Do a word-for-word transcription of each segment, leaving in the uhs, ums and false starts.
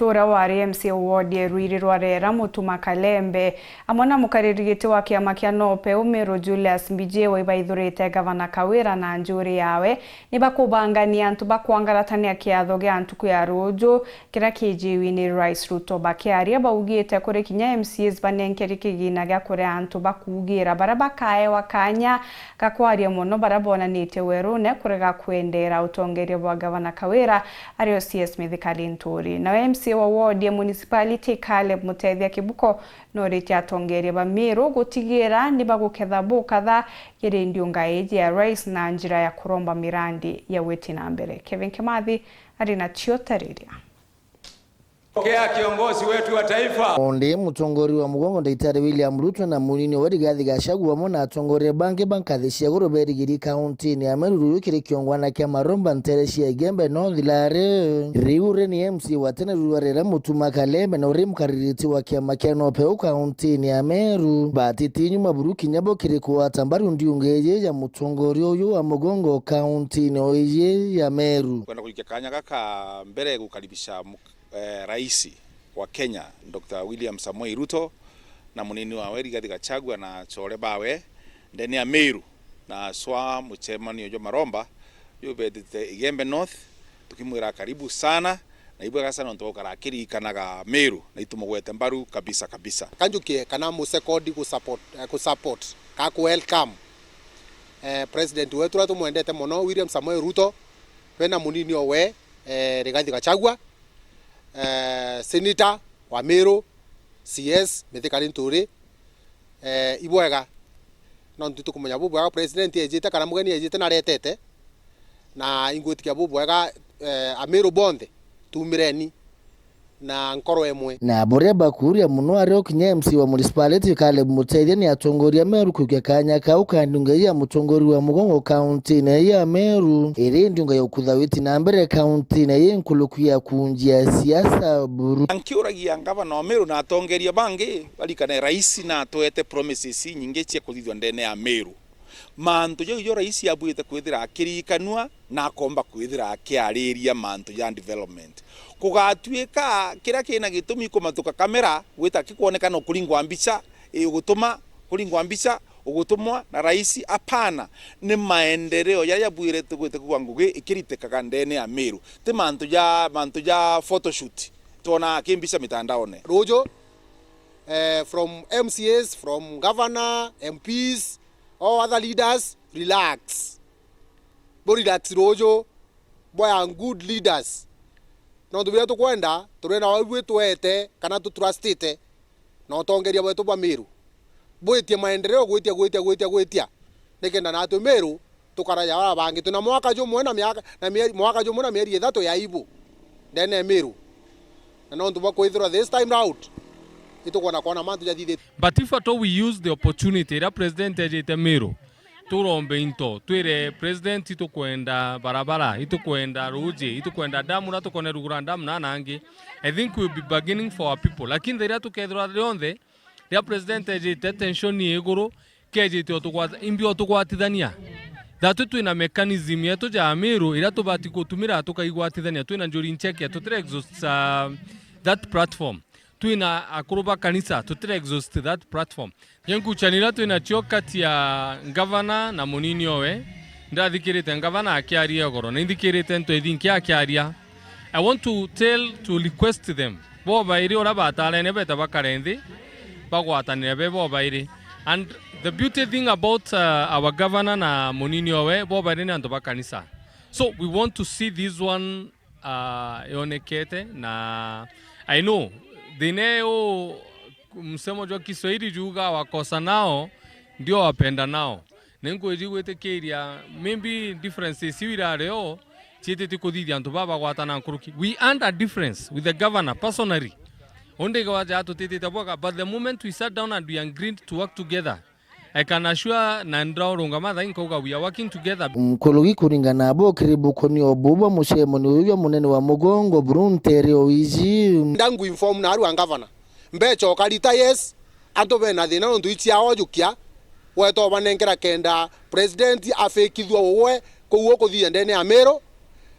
Uria wari M C A wa ward ya Ruiri rwa Rera, Mutuma Kalembe, amwe na mukariri giti wa kiama kia NOPEU Meru Julius Mbijiwa ibaithurite Gavana Kawira na njuri yawe nibakubangania antu ba kwangaratania kiatho gia ntuku ya ruuju kiria kiijiwi ni Rais Ruto. Bakiaria baugite kuri kinya M C As banenkeri kigina gia kuria antu ba kuugira baria bakaewa kanya ga kwaria mono baria bonanitie werune kurega kwendeera utongeria bwa Gavana Kawira ari o C S Mithika Linturi. Nawe M C A wa ward ya municipality Caleb Mutethia Kibuko noritie atongeria ba Meru gutigira ni baguketha bukatha kiri ndiunga iji ya Rais na njira ya kuromba mirandi ya gwiti na mbere. Kevin Kimathi ari na cio tariria. Pokea kiongozi wetu wa taifa. Ondi mutongoria wa mugongo Daktari William Ruto na munini wa Rigathi Gachagua amwe na atongoria bangi ba nkathi cia iguru berigiri kauntini ya Meru ruyu kiri kiongwana kia maromba ntere cia Igembe North Lare. Riu ri ni M C A wa tene Ruarera Mutuma Kalembe na uri mukaririti wa kiama kia NOPEU kauntini ya Meru batiti nyuma buru kinya bo kiri kugwata mbaru ndiunga iji ya mutongoria uyu wa mugongo kauntini o iji ya Meru. Kwenda kuikia kanya gaka mbere gukaribisha eh, Rais wa Kenya, Doctor William Samoei Ruto, na munini wawe Rigathi Gachagua na achore bawe ndene ya Meru, na aswa mucemanio jwa maromba jubetite Igembe North, tukimwira karibu sana, na ibwega sana nontu bwa gukara akiririkanaga Meru, na itumugwete mbaru kabisa kabisa. Kanjukie kana musekondi ku support, eh, ku support, ka ku welcome, eh, president wetu uria tumwendete mono, William Samoei Ruto, we na munini owe, eh, Rigathi Gachagua, eh, Senator wa Meru, C S Mithika Linturi, eh, ibwega. Nontu tukumenya bubwega president ejite kana mugeni ejite na aretete, na ingwitikia bubwega, eh, Ameru bonthe tumireni na nkoro emwe. Na buria bakuria mono ari o kinya M C A wa municipality Caleb Mutethia ni atongoria Meru kuikia kanya kau ka ndunga ya mutongoria wa mugongo kauntini ya Meru, iri ndunga ya ukutha witi na mbere kauntini ya nkuruki ya kunjia siasa buru. Nkiuragia ngavana wa Meru na atongeria bangi barikane rais na atwete promises inyingi cia kuthithua ndene ya Meru. Mantu jau jo rais abuite kwithira akirikanua na akomba kwithira akiariria mantu ja development. Kugatuika kiria kina gitumi kumatuka kamera gwita kikwonekana ukuringwa mbica, i ugutuma kuringwa mbica, ugutumwa na rais, apana. Ni maendeleo jaria jabwirite gwite kugwa ngugi ikiritikaga ndene ya Meru. Ti mantu ja, mantu ja photoshoot twona ki mbica mitandaone. Ruju, eh, from M C As, from governor, M Ps, all other leaders, relax. Bo relax ruju, bo are good leaders. Nontu biria tukwenda, turenda wau bwitwete kana tutrustite na utongeria bwetu bwa Meru. Bwitie maendeleo gwitia, gwitia, gwitia, gwitia. Nikenda natwe Meru tukara ja bara bangi. Twina mwaka jumwe na miaka, na mieri, mwaka jumwe na mieri ithatu ya aibu ndene ya Meru. Na nontu bwa kwithirwa this time round, itukwona kwona mantu jathithite. But if at all we use the opportunity iria president ejite Meru, turombe into, twire president, itukwenda barabara, itukwenda ruji, itukwenda damu, na tukone rugura damu na nangi, I think we'll be bargaining for our people. Lakini thaa iria tukethirwa rionthe, riria president ejite tension iguru, kejite otugwata-, imbi otugwatithania. Thatu twina mechanism yetu ja Amiru iria tubati gutumira tukaigwatithania, twina njuri nchekia, tutire exhaust, uh, that platform. Twina akuru ba kanisa, tutire exhaust that platform. Nyenguchanira twina cio kati ya ngavana na munini owe. Ndathikirite ngavana akiaria igoro, na inthikirite ntu ithinki akiaria. I want to tell, to request them, bobairi uria batarene beta bakare nthi, bagwatanire be bobairi. And the beauty thing about, uh, our governor na munini owe, bobairi ni antu ba kanisa. So we want to see this one, uh, yonekete, na I know thina u msemo jwa Kiswahili juga wakosa nao ndio wapenda nao. Ninkwiji gwitikiria maybe differences iu irari o ciitite kuthithia antu baba bagwatana nkuruki. We earned a difference with the governor personally. Undi gwaja tutitite bwega, but the moment we sat down and we agreed to work together, I can assure na ndirarungama thaa nkauga we are working together. Nkuruki kuringana nabo kiri bukonio bubu bwa mucemanio uyu jwa munene wa mugongo buru ntere o iji. Ndangu inform na aru a governor. Mbecha ukarita, yes, antu bena thina nontu icia ojukia, weta ubanenkera kenda president afikithua uwe kuu ukuthithia ndene ya Miru.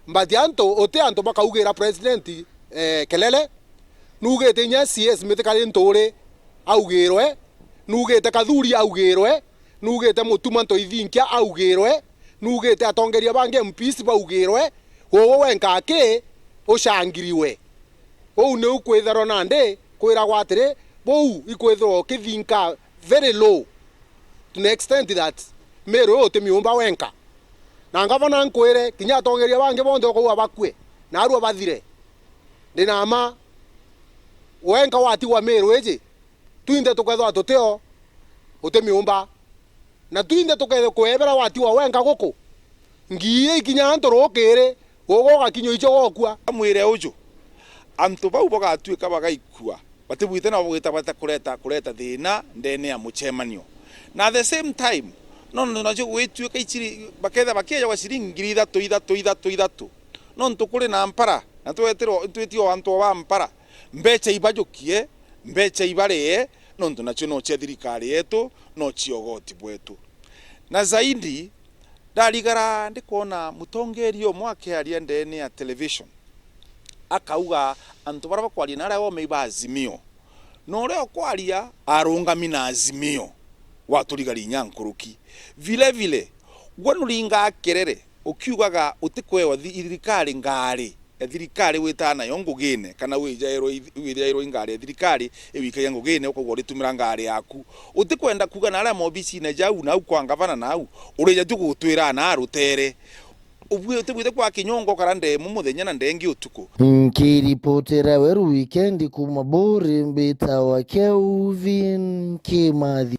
But antu, uti antu bakaugira president, eh, kelele, Nugite inya C S Mitikari Nturi augirwe, nugite Kathuri augirwe, nugite Mutuma Ntoithinkia augirwe, nugite atongeria bangi M Ps baugirwe, uwe wenka aki ucangiriwe. Uu niu kwithirwa nandi kwiragwa atiri, buu ikwithirwa ukithinka very low to an extent that Miru uyu utimiumba wenka. Na ngavana nkwire, kinya atongeria bangi bonthe ukauga bakue, na arua bathire. Ndi na mma, wenka watigwa Miru iji, twinthe tukethwa tutio, utimiumba. Na twinthe tukethwa kuebera watigwa wenka guku. Ngii ikinya antu rukiri, ugo ugakinywa icio gokua. Mwire uju, antu bau bagatuika bagaikua, batibwite nabo gwita bata kureta, kureta thina ndene ya mucemanio. Na at the same time, nontu nacio gwituika iciri-, baketha bakieja gwa ciringi ngiri ithatu, ithatu, ithatu, ithatu. Nontu kuri na mpara, na twetirwo, twitio antu ba mpara, mbecha ibajukie, mbecha ibarie, nontu nacio no cia thirikari yetu, no cia ugoti bwetu. Na zaidi, ndarigara ndikwona mutongeria umwe akiaria ndene ya television, akauga antu baria bakwaria na aria ome iba Azimio, na uria ukwaria arungami na Azimio, waturigari inya nkuruki. Vile vile, gwe nuringaa kerere ukiugaga utikwewa thi-, thirikari ngari ya thirikari witaa nayo ngugine, kana wijairwe i-, wijairwe i ngari ya thirikari iwikagia ngugine, ukauga uritumira ngari yaku. Utikwenda kuuga na aria mobicine jau, nau kwa ngavana nau, urija tu gutwira na rutere. Ubui-, utibwite kwa kinyongo kara ndemu muthenya na ndengi utuku. Nkiripotera Weru Wikendi kuuma Buri, mbitawa Kelvin Kimathi.